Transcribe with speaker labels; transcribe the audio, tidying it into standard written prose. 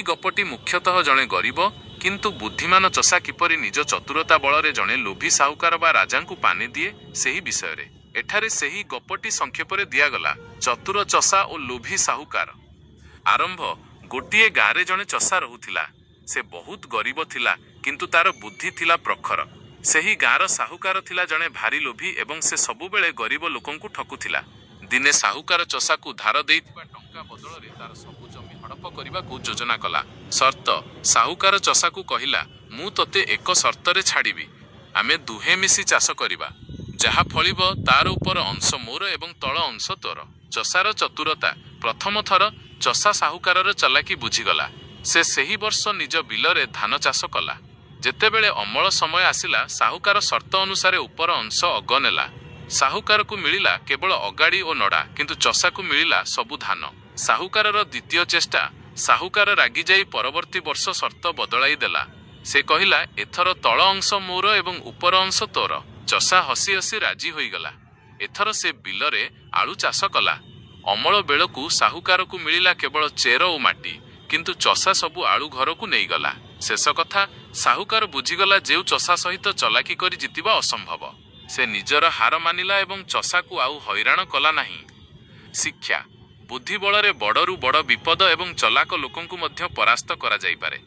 Speaker 1: ଗପଟି ମୁଖ୍ୟତଃ ଜଣେ ଗରିବ କିନ୍ତୁ ବୁଦ୍ଧିମାନ ଚଷା କିପରି ନିଜ ଚତୁରତା ବଳରେ ଜଣେ ଲୋଭୀ ସାହୁକାର ବା ରାଜାଙ୍କୁ ପାନେ ଦିଏ, ସେହି ବିଷୟରେ। ଏଠାରେ ସେହି ଗପଟି ସଂକ୍ଷେପରେ ଦିଆଗଲା, ଚତୁର ଚଷା ଓ ଲୋଭୀ ସାହୁକାର। ଆରମ୍ଭ, ଗୋଟିଏ ଗାଁରେ ଜଣେ ଚଷା ରହୁଥିଲା। ସେ ବହୁତ ଗରିବ ଥିଲା, କିନ୍ତୁ ତାର ବୁଦ୍ଧି ଥିଲା ପ୍ରଖର। ସେହି ଗାଁର ସାହୁକାର ଥିଲା ଜଣେ ଭାରି ଲୋଭୀ ଏବଂ ସେ ସବୁବେଳେ ଗରିବ ଲୋକଙ୍କୁ ଠକୁଥିଲା। ଦିନେ ସାହୁକାର ଚଷାକୁ ଧାର ଦେଇଥିବା ଟଙ୍କା ବଦଳରେ ତାର ସବୁ ଜମି ହଡ଼ପ କରିବାକୁ ଯୋଜନା କଲା। ସର୍ତ୍ତ, ସାହୁକାର ଚଷାକୁ କହିଲା, ମୁଁ ତୋତେ ଏକ ସର୍ତ୍ତରେ ଛାଡ଼ିବି। ଆମେ ଦୁହେଁ ମିଶି ଚାଷ କରିବା। ଯାହା ଫଳିବ, ତାର ଉପର ଅଂଶ ମୋର ଏବଂ ତଳ ଅଂଶ ତୋର। ଚଷାର ଚତୁରତା, ପ୍ରଥମ ଥର ଚଷା ସାହୁକାରର ଚାଲାକି ବୁଝିଗଲା। ସେ ସେହି ବର୍ଷ ନିଜ ବିଲରେ ଧାନ ଚାଷ କଲା। ଯେତେବେଳେ ଅମଳ ସମୟ ଆସିଲା, ସାହୁକାର ସର୍ତ୍ତ ଅନୁସାରେ ଉପର ଅଂଶ ଅଗ ନେଲା। ସାହୁକାରକୁ ମିଳିଲା କେବଳ ଅଗାଡ଼ି ଓ ନଡ଼ା, କିନ୍ତୁ ଚଷାକୁ ମିଳିଲା ସବୁ ଧାନ। ସାହୁକାରର ଦ୍ୱିତୀୟ ଚେଷ୍ଟା, ସାହୁକାର ରାଗିଯାଇ ପରବର୍ତ୍ତୀ ବର୍ଷ ସର୍ତ୍ତ ବଦଳାଇ ଦେଲା। ସେ କହିଲା, ଏଥର ତଳ ଅଂଶ ମୋର ଏବଂ ଉପର ଅଂଶ ତୋର। ଚଷା ହସି ହସି ରାଜି ହୋଇଗଲା। ଏଥର ସେ ବିଲରେ ଆଳୁ ଚାଷ କଲା। ଅମଳ ବେଳକୁ ସାହୁକାରକୁ ମିଳିଲା କେବଳ ଚେର ଓ ମାଟି, କିନ୍ତୁ ଚଷା ସବୁ ଆଳୁ ଘରକୁ ନେଇଗଲା। ଶେଷ କଥା, ସାହୁକାର ବୁଝିଗଲା ଯେଉଁ ଚଷା ସହିତ ଚଲାକି କରି ଜିତିବା ଅସମ୍ଭବ। ସେ ନିଜର ହାର ମାନିଲା ଏବଂ ଚଷାକୁ ଆଉ ହଇରାଣ କଲା ନାହିଁ। ଶିକ୍ଷା, ବୁଦ୍ଧି ବଳରେ ବଡ଼ରୁ ବଡ଼ ବିପଦ ଏବଂ ଚଲାକ ଲୋକଙ୍କୁ ମଧ୍ୟ ପରାସ୍ତ କରାଯାଇପାରେ।